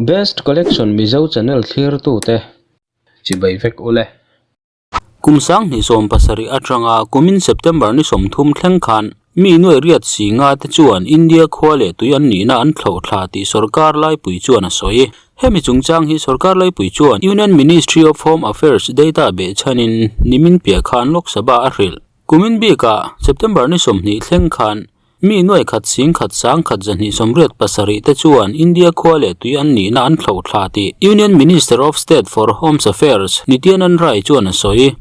Best Collection Mizo channel thlirtute chibai vek ule. Kum 2017 atanga kumin September ni 30 thleng khan mi nuai riat si nga te chuan India khua leh tui an nihna an thlauh thla tih sorkar laipui chuan a sawi. Hemi chungchang hi sorkar laipui chuan Union Ministry of Home Affairs data behchhanin nimin piah khan Lok Sabha a hrilh. Kumin bikah September ni 20 thleng khan Mi nuai khat sing khat sang khat 287 te chuan India khua leh tui an nihna an thlauh thla tih Union Minister of State for Home Affairs Nityanand Rai chuan a sawi.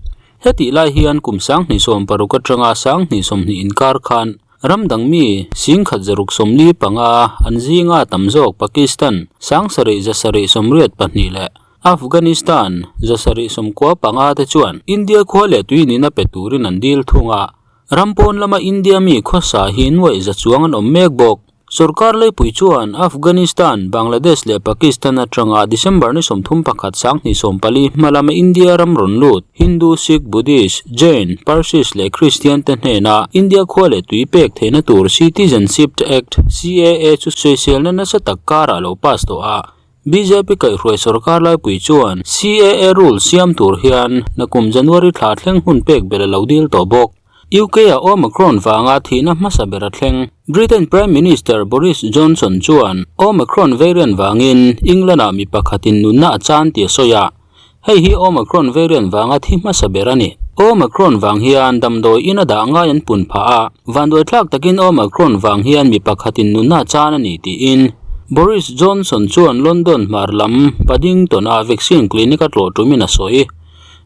Hetih lai hian kum 2016 atanga 2020 inkar khan ram dang mi sing khat 645 an zinga tam zawk Pakistan 7782 leh Afghanistan 795 te chuan India khua leh tui nihna pe turin an dil thung a. Ram pawn lama India mi khawsa hi nuaih za chuang an awm mek bawk. Sorkar leipui chuan Afghanistan, Bangladesh leh Pakistan atanga December ni 31 2014 hma lama India ram rawn lut Hindu, Sikh, Buddhist, Jain, Parsis leh Christian te hnena India khua leh tui pek theihna tur Citizenship Act, CAA, chu sawiselna nasa tak karah lo pass tawh a. BJP kaihhruai sorkar laipui chuan CAA rule siam tur hian nakum January thla thleng hun pek ber a lo dil tawh bawk. UK-ah Omicron vanga thihna hmasa ber a thleng. Britain Prime Minister Boris Johnson chuan Omicron variant vangin England-ah mi pakhatin nunna a chan tih a sawi a. Hei hi Omicron variant vanga thi hmasa ber a ni. Omicron vang hian damdawi in a dah ngai an pun phah a, vanduaithlak takin Omicron vang hian mi pakhatin nunna a chan a ni tiin Boris Johnson chuan London hmar lam Paddington-a vaccine clinic a tlawh tumin a sawi.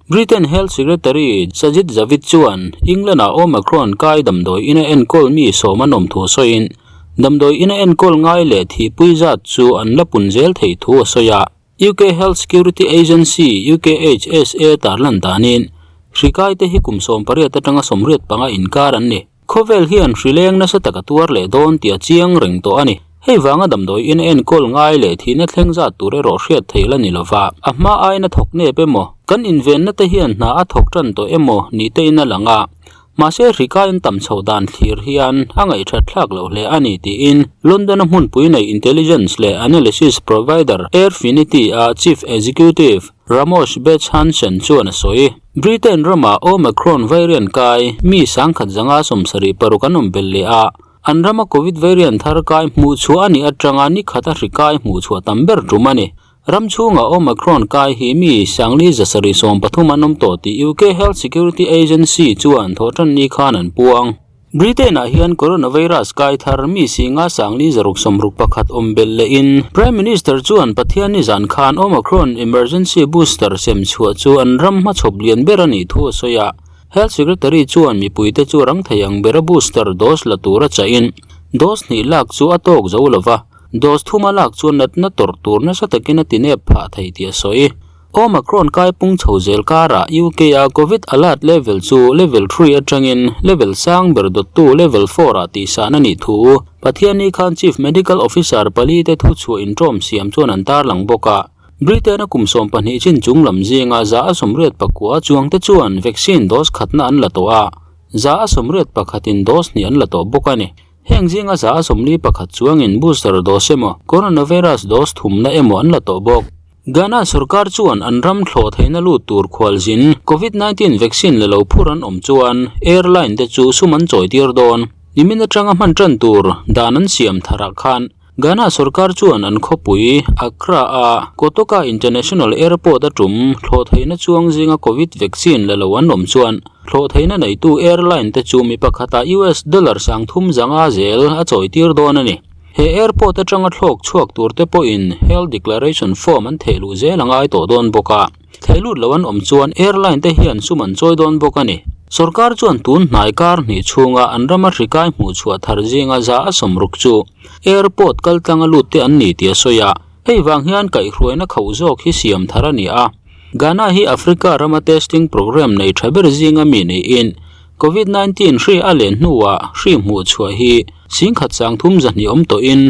Britain Health Secretary Sajid Javid chuan England-ah Omicron kai damdawi in a enkawl mi sawm an awm thu sawiin, damdawi in a enkawl ngai leh thihpui zat chu an la pun zel theih thu a sawi a. UK Health Security Agency, UKHSA, tarlan danin hri kaite hi kum 18 atanga 85 inkar an ni. Khawvel hian hri leng nasa taka tuar leh dawn tih a chiang reng tawh a ni. Hei vanga damdawi in enkawl ngai leh thihna thleng zat tur erawh hriat theih la ni lova, a hma aiin a thawk nep emaw, kan invenna te hian hna a thawk tan tawh emaw ni te in a lang a. Mahse hri kaiin tam chhoh dan thlir hian a ngaihthat thlak loh hle a ni tiin London-a hmunpui nei intelligence leh analysis provider Airfinity-a chief executive Ramos Bech Hansen chuan a sawi. Britain rama Omicron variant kai mi 1,176 an awm belh leh a, an rama Covid variant thar kai hmuhchhuah a nih atanga ni khata hri kai hmuhchhuah tam ber tum a ni. Ram chhungah Omicron kai hi mi 5713 an awm tawh tih UK Health Security Agency chuan thawhtanni khan an puang. Britain-ah hian coronavirus kai thar mi singa 5,661 awm belh lehin Prime Minister chuan Pathianni zan khan Omicron emergency booster sem chhuah chu an ram hmachhawp lian ber a nih thu a sawi a. Health Secretary chuan mipuite chu rang thei ang bera booster dose la tura chahin dose hnih lak chu a tawk zo lova. Dose thuma lak chuan natna tawrh tur nasa takin a ti nep phah thei tih a sawi. Omicron kai pung chho zel karah UK-a Covid alert level chu level 3 atangin level sang ber dawttu level 4 ah tihsan a nih thu Pathianni khan Chief Medical Officer pali te thuchhuah inṭawm siam chuan an tarlang bawk a. Britain-a kum 12 chin chung lam zinga 189 chuangte chuan vaccine dose khatna an la tawh a, 181 in dose hnih an la tawh bawk a ni. Heng zinga 141 chuangin booster dose emaw, coronavirus dose thumna emaw an la tawh bawk. Ghana sorkar chuan an ram thlawh theihna lut tur khualzin Covid-19 vaccine la lo phur an awm chuan airline te chu sum an chawi tir dawn. Nimin atanga hman tan tur dan an siam tharah khan Ghana sorkar chuan an khawpui Accra-a Kotoka International Airport a tum thlawh theihna chuang zinga Covid vaccine la lo an awm chuan thlawh theihna neitu airline te chu mi pakhatah US dollar 3,500 zel a chawi tir dawn a ni. He airport atanga thlawk chhuak tur te pawhin health declaration form an theh luh zel a ngai tawh dawn bawk a. Theh lut lo an awm chuan airline te hian sum an chawi dawn bawk a ni. Sorkar chuan tun hnai kar hnih chhunga an rama hri kai hmuh chhuah thar zinga 160 chu airport kal tlanga lut te an ni tih a sawi a. Hei vang hian kaihhruaina khauh zawk hi siam thar a ni a. Ghana hi Africa rama testing programme nei tha ber zinga mi niin Covid-19 hri a len hnuah hri hmuh chhuah hi 1,300 awm tawhin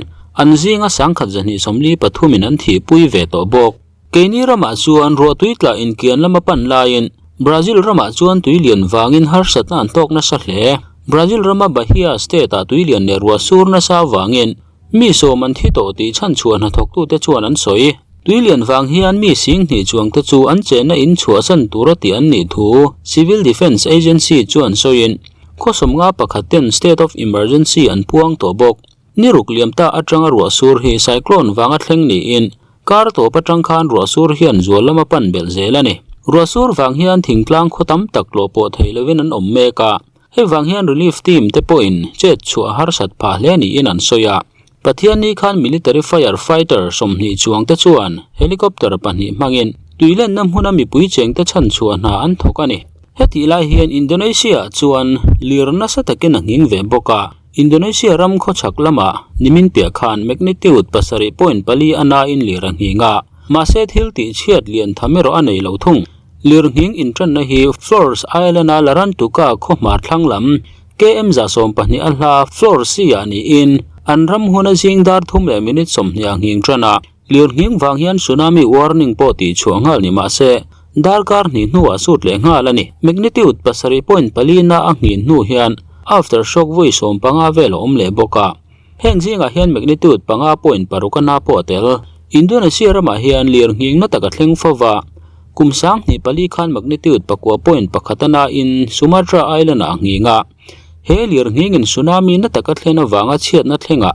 an zinga 1,243 in an thihpui ve tawh bawk. Keini ramah chuan ruah tui tla inkian lama pan laiin Brazil ramah chuan tui lian vangin harsatna an tawk nasa hle. Brazil rama Bahia state-ah tui lian leh ruah sur nasa vangin Mi sawm an thi tawh tih chhanchhuah hnathawktute chuan an sawi. Tuilian vang hian mi 2000 chuangte chu an chenna in chhuahsan tura tih an nih thu Civil Defence Agency chuan sawiin khaw sawmnga pakhat ten State of Emergency an puang tawh bawk. Ni ruk liam ta atanga ruah sur hi cyclone vanga thleng niin kar tawp atang khan ruah sur hian zual lama pan belh zel a ni. Ruah sur vang hian thingtlang khaw tam tak tlawh pawh thei lovin an awm mek a, hei vang hian relief team te pawhin chet chhuah harsat phah hle niin an sawi a. Pathianni khan military fire fighter 20 chuang te chuan helicopter pahnih hmangin tuilenna hmuna mipui chengte chhanchhuah hna an thawk a ni. Hetih lai hian Indonesia chuan lir nasa takin a nghing ve bawk a. Indonesia ram khawchhak lamah nimin piah khan magnitude 7.4 a nain lir a nghing a, mahse thil tih chhiat lian tham erawh a nei lo thung. Lir nghing intanna hi Flores Island-a Larantuka khaw hmar thlang lam KM 120 a hla Flores Sea-ah niin an ram huna zing dar thum leh minute 20 a nghing tan a. Lir nghing vang hian tsunami warning pawh tih chhuah nghal ni mah se, darkar hnih hnuah sut leh nghal a ni. Magnitude 7.4 na a nghin hnu hian aftershock vawi 15 vel a awm leh bawk a. Heng zingah hian magnitude 5.6 a na pawh a tel. Indonesia ramah hian lir nghing na tak a thleng fo va. Kum 2004 khan magnitude 9.1 a nain Sumatra Island-ah a nghing a. He lir nghingin tsunami na taka thlen avanga chhiatna thlengah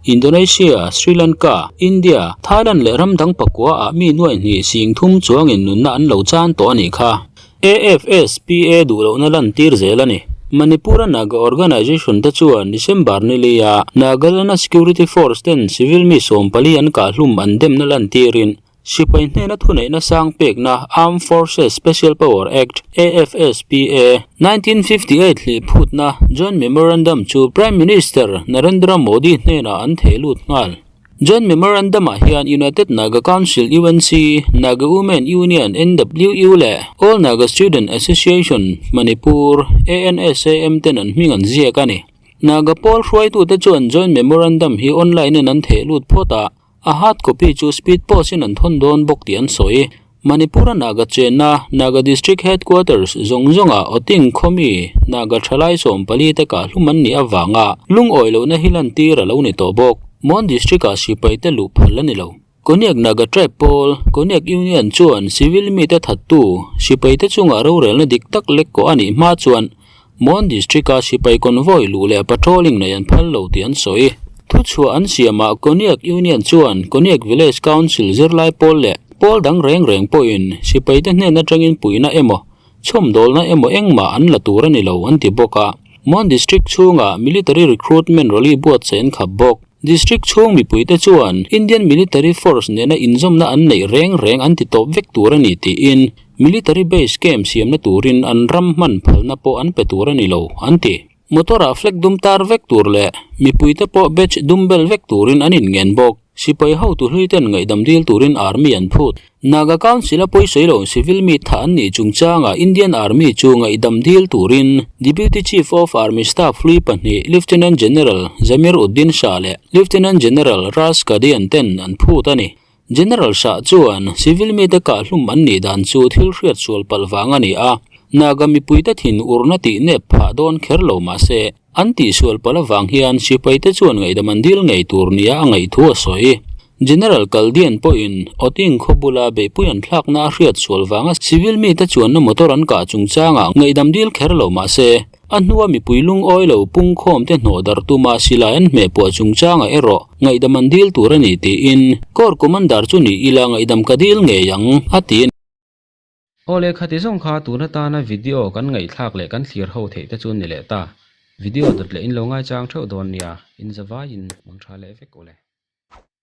Indonesia, Sri Lanka, India, Thailand leh ram dang pakua ah mi nuai hnih 3000 chuangin nunna an lo chan tawh a nih kha. AFSPA duh lohna lantir zel a ni. Manipur-a Naga Organisation te chuan December ni leia Nagaland-a Security Force ten civil mi 14 an kahhlum an demna lantirin Sipai hnena thuneihna sang pekna Armed Forces Special Power Act, AFSPA, 1958 hlih phutna Joint Memorandum chu Prime Minister Narendra Modi hnenah an theh lut nghal. Joint Memorandum-ah hian United Naga Council, UNC, Naga Women Union, NWU, leh All Naga Student Association, Manipur, ANSAM, ten an hming an ziak a ni. Naga pawl hruaitute chuan Joint Memorandum hi online-in an theh lut phawt a. A hard copy chu speed post in an thawn dawn bawk tih an sawi. Manipur-a Naga chenna, Naga District Headquarters, zawng zawngah Oting khawmi Naga thalai 14 te kahhlum an nih avanga lungawi lohna hi lantir a lo ni tawh bawk. Mon District-ah sipai te luh phal a ni lo. Konyak Naga Tribe pawl, Konyak Union chuan civil mite thattu sipai te chungah rorelna dik tak lek kawh a nih hma chuan Mon District-a sipai convoy luh leh patrolling nei an phal lo tih an sawi. Thuchhuah an siamah Konyak Union chuan Konyak Village Council zirlai pawl leh pawl dang reng reng pawhin sipaite hnen atangin puihna emaw, chhawmdawlna emaw engmah an la tur a ni lo an ti bawk a. Mon District chhungah Military Recruitment Rally buatsaih an khap bawk. District chhung mipuite chuan Indian Military Force nena inzawmna an neih reng reng an ti tawp vek tur a ni tiin Military base camp siamna turin an ram hman phalna pawh an pe tur a ni lo, an ti. Motor-ah flag dum tar vek tur leh mipuite pawh badge dum bel vek turin an inngen bawk. Sipai hotu hluiten ngaihdam dil turin Army an phut. Naga Council-a pawisawi lo civil mi thah an nih chungchangah Indian Army chu ngaihdam dil turin Deputy Chief of Army Staff hlui pahnih Lieutenant General Zamir Uddin Shah leh Lieutenant General Raj Kadian ten an phut a ni. General Shah chuan civil mite kahhlum an nih dan chu thil hriat sual palh vang a ni a, Naga mipuite thin urna tih nep phah dawn kher lo mah se, an tih sual palh avang hian sipaite chuan ngaihdam an dil ngei tur nia a ngaih thu a sawi. General Kaldian pawhin Oting khaw bula beihpui an thlakna a hriat sual vanga civil mite chuanna motor an kah chungchangah ngaihdam dil kher lo mah se, A hnua mipui lungawi lo pungkhawm te hnawh darh tuma silai an hmeh puah chungchangah erawh ngaihdam an dil tur a ni tiin Corps Commander chu ni ila ngaihdam ka dil ngei ang, a ti a ni. Aw lehkha ti zawng kha tun atana video kan ngaihthlak leh kan thlir ho theih te chu ni leh ta. Video dawt leh in lo ngaichang theuh dawn nia, in zavaiin mang tha leh vek ule.